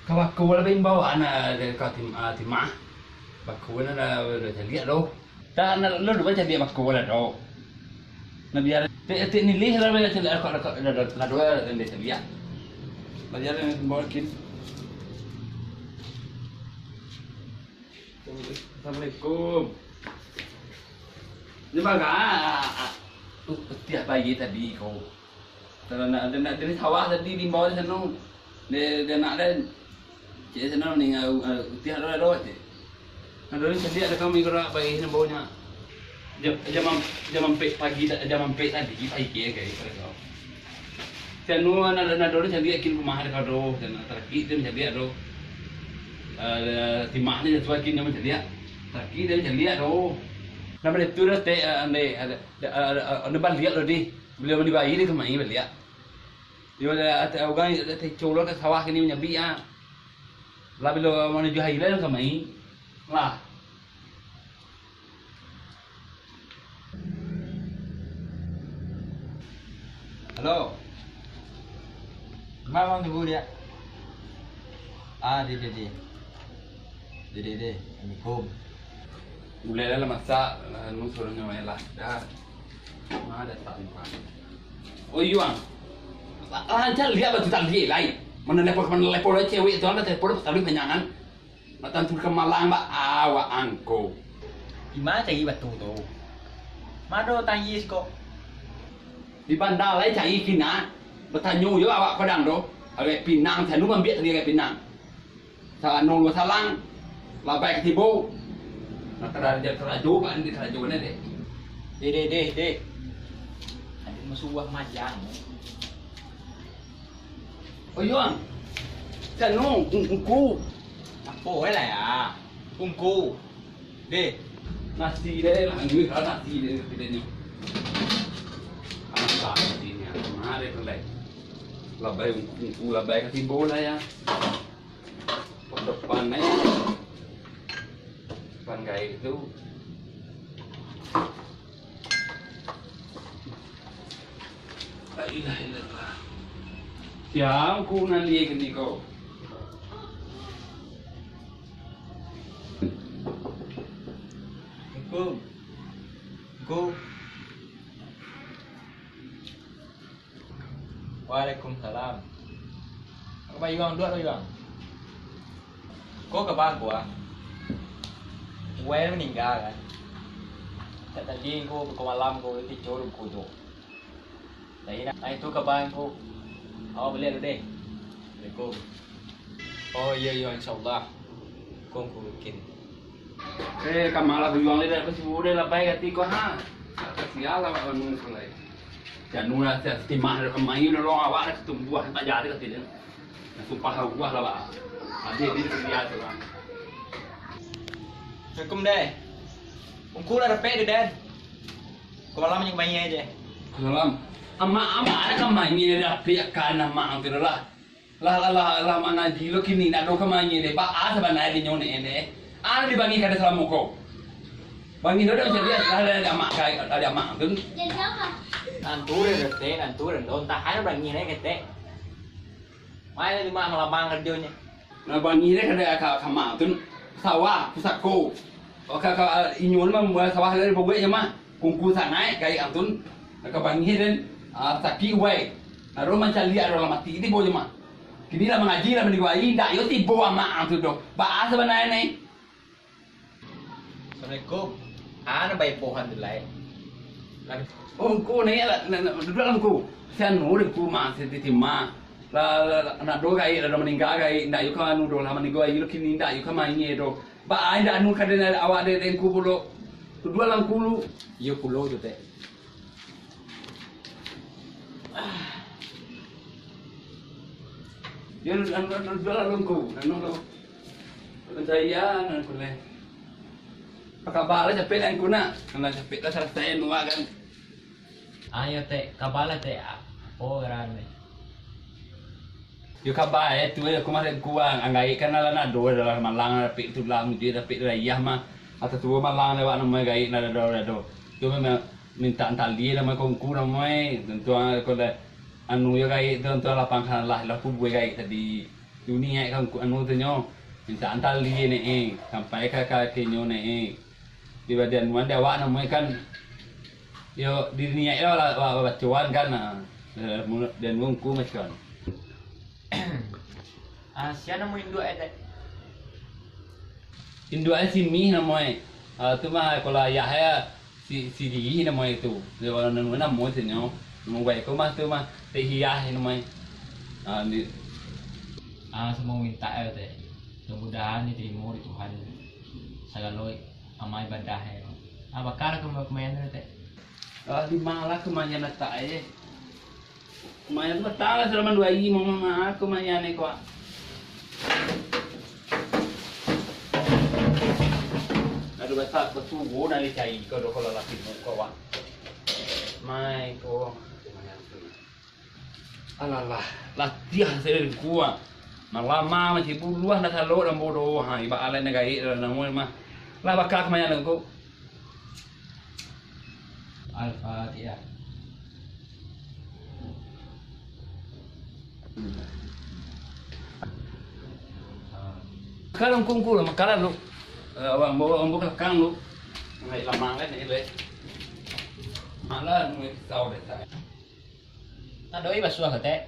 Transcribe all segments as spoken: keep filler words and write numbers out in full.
Ka bako lah baimbau, anak dari kau tim-, ah, timah. Bako lah dah, dah caliak doh. Tak, nak lu dua caliak bako lah doh. Nah, biar tik, tik nilih lah, biar caliak, kau, kau, dah, dah, dah dua dah caliak. Biar dia imbau kin. Assalamualaikum. Ni bang, ah, ah, ah, utiah bayi tadi kau. Kalau nak, nak dari sawah tadi diimbau di sana. Dia, dia nak dan cik sana mending, ah, ah, utiah ado, ado cik. Ado ni sadiak ada kami gerak bayi ni baunya. Jam, jam am-, jam ampek pagi, jam ampek tadi pagi ke, ke, ke, ke. Sianu, anak, anak dulu caliak kin rumah ada kado, dan taraki dia caliak tu. Eh, timah ni jatuh kin dia caliak. Taraki dia caliak tu. Nama dia tu dah tek, eh, ande, ada, ada, ada, ada baliak tu di. Beliau mandi bayi dia kemai baliak. Dia ada, ada orang ada teco lah ke sawah kini menyabik ah. Lah bila menuju hari lah kemai. Lah. Halo. Ma bang tibo dia? Ah, di, di, di. Di, di, di. Assalamualaikum. Mulai lah masak, lah, nu suruh nyo lah. Dah. Ma datang ni, Pak. Oh, iyo, Ang. Lancar liek batu tali lai. Mana lepo, mana lepo lah cewek tu, lah telepon, lah talu manyangan. Nak tantu ka Malang, ba awak angko. Di ma cari batu tu? Mado tangi siko? Di banda lai cari kina. Batanyo jo awak padang tu. Agai pinang, sanu mambiak tadi agai pinang. Sarano lo salang. Labai ka tibo. Nak tarajo, tarajo, ba andi tarajo ne deh. Deh, deh, deh, deh. Ado masuah majang. Oh, iyo, Ang. Sanu, ung-, ungku. Apo lah ya? Ungku. Deh. Nasi deh, lah, ini lah nasi deh, kito nyo. Anak nasi ni, kemari tu, lai. Labai ungku, ungku labai ka tibo lah, ya. Depan, eh. Depan gaib tu. La ilaha illallah. Siang ku nan liek kini ko. Assalamualaikum. Assalamualaikum. Waalaikumsalam. Apa Iwang duduak tu, Iwang? Ko kaba ko ah. Uwai maningga kan. Tak tadi ko, ko malam ko, tico ko tu. Jadi nah, nah itu kaba ko. Awak baliak dulu deh. Assalamualaikum. Oh, iyo, iyo, insyaallah. Ko ku bikin. Eh, ka ma lah Iwang lai, dah basibu deh, labai ka tibo ha. Kasian lah, awak anu sulai. Jan nu lah, sia, timah dah kemai, dah lo awak dah tumbuah, tak jadi ka tibo. Nah, sumpah awak lah, bah. Habis dia sedia tu, bah. Assalamualaikum, deh. Ungku lah dapek deh, deh. Ko malam nyo kemai aja. Salam. Amak, amak, ada kemai ni dapek kan amak tu lah. Lah, lah, lah, lah mangaji lo kini, nak do ka mangin deh. Baa sabananyo dinyo ne, ne? Ado dibangih kada salamo ko. Bangih lo dah macam dia, lah, lah, ada amak kai, ada amak tu. Nantu deh, deh, nantu deh, lo entah ada bangih deh, ketek. Main di rumah malamang kerjonyo. Nah, bangih deh kada ka, ka mak tu. Sawah, pusako. Ka, ka, inyo mah mambuek sawah dari pogek je mah. Kungku sangaik gaik antun. Ka bangih den, ah, sakik uwai. Nah, roh mancaliak roh lah mati tibo je mah. Kini lah mangaji lah maniguai, indak yo tibo amak antun doh. Baa sabananyo ni? Assalamualaikum. Ah, nan baipohan tu lai. Ungku ni lah, nak, nak duduak lah ungku. Sian urip ku mah, si titi mah. Lah, lah, lah, nak do gaik, lah do maningga gaik, indak yo ka anu doh, lah maningga gaik, kini indak yo ka main doh. Baa indak anu ka den awak dek, dek ungku pulo. Duduak lah ungku lu. Iyo pulo tu, Tek. Yo, anu, anu, duduak lah ungku, anu lo. Percaya, anu, ungku leh. Apa kabar lah, capek lah ungku nak. Alah, capek lah, salasai nuak kan. Ayo, Tek, kabar lah, Tek. Apo garang, Tek? Yo, kabar, eh, tu, eh, aku masih kurang. Anggaik kan lah, nak do, dah lah malang, dapik tu lah, mujur, dapik tu lah, iyah mah. Atau tu malang, lewat nama gaik, nak do, do, do. Tu memang minta tali, nama kongku, nama, eh. Tentu, ah, kalau dah, anu, yo, gaik, tu, tentu, lapangkan lah, lah, aku buat gaik tadi. Duniaik kan ku anu tu nyo, mintak tali ne eh, sampai ka kaki nyo ne eh. Di badan wan di awak namonyo kan, yo diniaik lah, lah, lah, lah bacoan kan, nah. Dan ungku macam. Ah, sia namo induak e, Tek? Induak e si Mih namo e. Ah, tu mah kalau ayah e si, si Dih namo e tu. Yo, namo, namo tu nyo. Namo baik ko mah tu mah. Teh Hiah namo e. Ah, di Ah, samo mintak e, Tek. Mudah-mudahan diterimo di Tuhan sagalo amal ibadah e. Ah, baka ka ma-, kamayan tu, Tek? Ah, di ma lah kamayan letak e. Kamayan tu batal lah, sudah manduai, mama, mama, kamayan e, kok. Aduh, batal, basuo nak dicari, kau dah kalau laki muka, wak. Mai, kau. Kamayan tu. Alalah, latiah se dengku ah. Malama masih buluah ndak salok dan bodoh. Ha, ibak alai nan gaek dalam namo mah. Lah baka kamayan dengku. Al-Fatihah. Kalau kungku lah makanan lu. Eh, awak ambo, ambo kelakang lu. Ngai lama kan ni le. Malah nunggu pisau deh. Ado i basuah ka, Tek?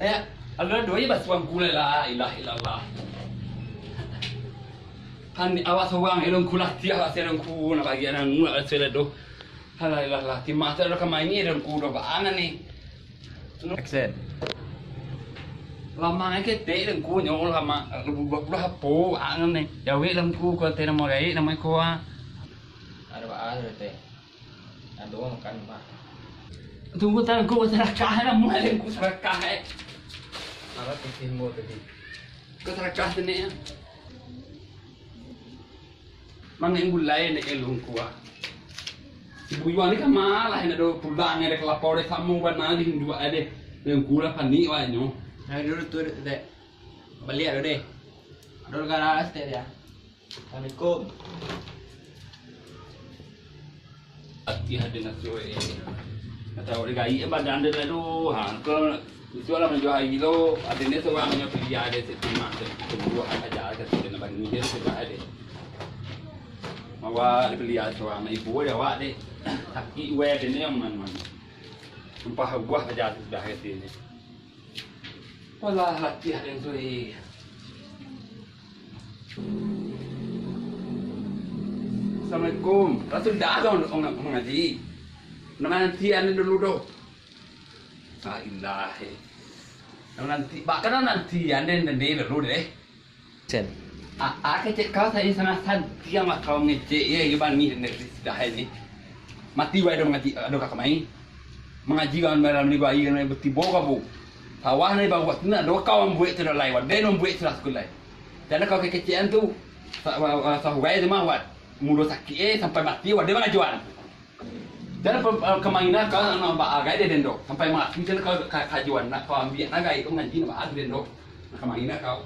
Eh, ado, ado i basuah ngku lai, la ilaha illallah. Kan awak sorang, elong ku latiah, awak serong ku, nak bagi anak ngulak rasa lah doh. Alah, ilah lah, timah tu ado ka main ni, elong ku doh, baangan ni. Action. Lama ngai ketek, elong ku nyo, lama, dua puluh apo, baangan ni. Jawek elong ku, kau teh namo gaek, namo ko, ah. Ado baa tu, Tek? Ado makan, Pak. Tunggu, tangku, sarakah lah, mulai ku sarakah, eh. Alah, pitih mo tadi. Kau sarakah tu, Nek, ya? Mangai bulai, Nek, elong ku, ah. Si Buyuang ni kan malah, nak ado pulang, ado kelapa, ado samo, bana di induak, ado. Elong ku lah panik, wak, nyo. Nah, dulu tu, Dek. Baliak dulu, deh. Ado gara-gara, Tek, dia. Assalamualaikum. Ati hadir nasuh, eh. Kata awak digaik badan dia tu. Ha, ko itu lah manjual air lo. Ada ni seorang nyo pilihan dia, si Timak tu. Tunggu aja, kata dia nak bagi dia, dia sudah ada. Mawa dia pilihan seorang, ibu dia awak deh. Sakik weh dia ni yang mana-mana. Sumpah buah aja sudah, kata dia. Walah, latiah den tu, eh. Assalamualaikum. Lah sudah tu urang nak mangaji. Nak nanti ane dulu doh. La ilaha. Nak nanti, bahkan nak nanti ane, ane dulu deh. Sen. A, a kecek kau, sayo sangat santiang lah kau ngecek, ye, ye bani, ne, sudah ni. Mati wae ado mangaji, ado ka kamai. Mangaji kan dalam ni bayi kan betibo ka bu. Sawah ni bawah tu nak ado kau mambuek tu dah lai, wadai mambuek tu lah sekulai. Jan kau kekecekan tu. Sa-, wa-, wa-, sahuai tu mah, wad. Mulo sakik, eh, sampai mati, wadai mangajuan. Jan pe-, eh, kamaina kau nak baa gai deh den do. Sampai mati jan kau ka-, kajuan nak kau ambiak nak gai tu mangaji nak baa tu den do. Nak kamaina kau.